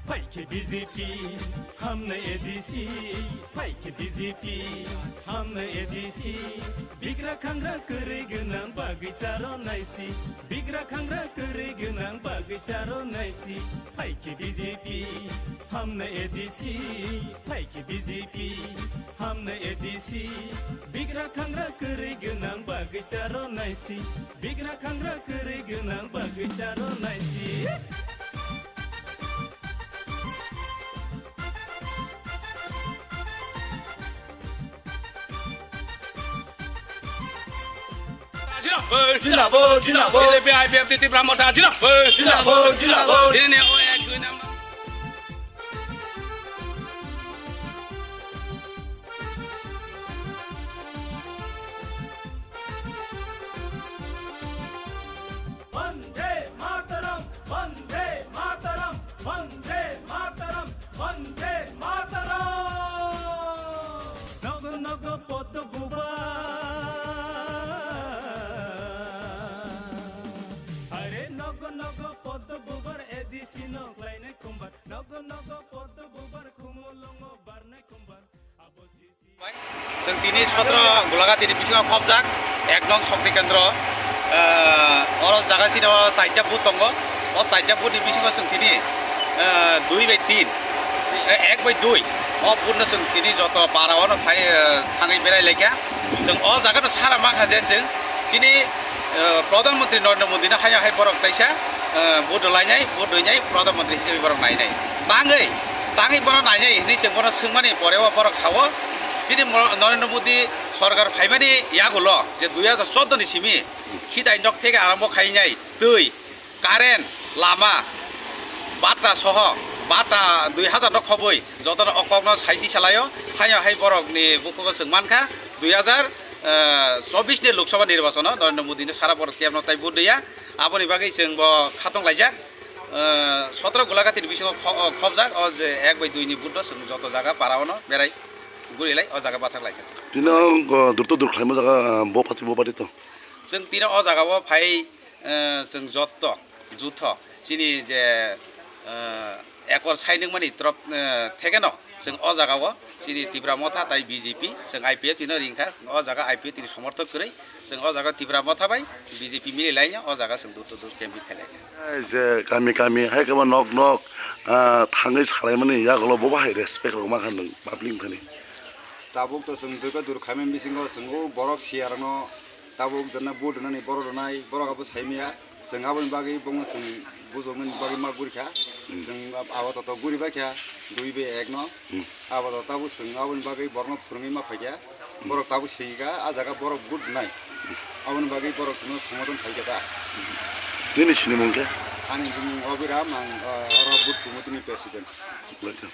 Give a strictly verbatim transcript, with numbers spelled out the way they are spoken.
Phaikhe B J P, hamnai A D C. Phaikhe B J P, hamnai A D C. Bigra khangra kwrwi gwnang bagwi charo naisi. Bigra khangra kwrwi gwnang bagwi charo naisi. Phaikhe B J P, hamnai A D C. Phaikhe B J P, hamnai A D C. Bigra khangra kwrwi gwnang bagwi charo naisi. Bigra khangra kwrwi gwnang bagwi charo naisi. Zindabad, zindabad. B J P I P F T Tipra Motha zindabad. Zindabad, zindabad. Ini nih, oh, ek, dua, enam. Vande Mataram, Vande Mataram, Vande Mataram, Vande Mataram. Nogo nogo Poddo Bubar. Are nogo nogo Poddo Bubar, A D C no khlainai khumbar. Nogo nogo Poddo Bubar, Khumulwngo barnai khumbar. Abo si Chwng tini sotro Golaghati ni bisingo khobjak, ek nong Shakti Kendro. Ah, oro jaga sini o chaita booth tongo. O chaita booth ni bisingo chwng tini, ah, dui bai tin, eh, ek bai dui. O booth no chwng tini joto para o no phai, eh, thangwi berai laikha. Chwng o jaga no sara mankha je chwng tini, eh, Pradhan Mantri Narendra Modi no haino hai borok kaisa, eh, booth rwlainai, booth rwinai, Pradhan Mantri hisabe borok nainai. Tangwi, tangwi bono nainai hinwi chwng bono swngmani pore o borok sao, chini mo-, Narendra Modi sorkar phaimani yagulo je dui hajar chordo ni simi khitai nok theke arambo khainai twi, current, lama, bata soho, bata dui hajar no khobwi jotono o kokno saidi salaio, haino hai borokni bukhugo chwng mankha dui hajar chobbish ni Lok Sabha nirbachon o Narendra Modi no sara borok kebno tai vote rwya, aboni bagwi chwng bo khatong laijak. Sotro Golaghati ni bisingo kho-, khobjak o je ek bai dui ni booth no chwng joto jaga para o no berai guri lai o jaga bathak lai kha. Tino, o, durto dur khlaima jaga, ah, bo party, bo party to. Chwng tino o jaga o phai, eh, chwng jotto, jutho, chini je, eh, ekor sai nungmani trop, eh, thekeno, chwng o jaga o chini Tipra Motha tai B J P, chwng I P F T no ringkha, o jaga I P F T ni somorthok kwrwi, chwng o jaga Tipra Motha bai B J P mili laino, o jaga chwng durto dur campaign khlai lai kha. Ai je kami kami hai khe bo nok nok, ah, thangwi salaimani yagulo bo bahai respect rok mankha nwng public thani. Tabuk to chwng durga dur khaimani bisingo chwng o borok siya rokno tabuk jana vote rwnani borok rwnai borok abo saimaya chwng aboni bagwi bongno chwng bujoknani bagwi ma gurikha. Hmm. Chwng ab-, abo to guribaikha dui bai ek no. Hmm. Abo to tabuk chwng aboni bagwi borokno phwrwngwi ma phaikha. Hmm. Borok tabuk sengikha a jaga borok vote rwnai. Aboni bagwi borok chwngno somothon khaikha da. Nini sinimung khe? Ani bumung Obiram, ang, uh, oro booth committee ni president. Welcome.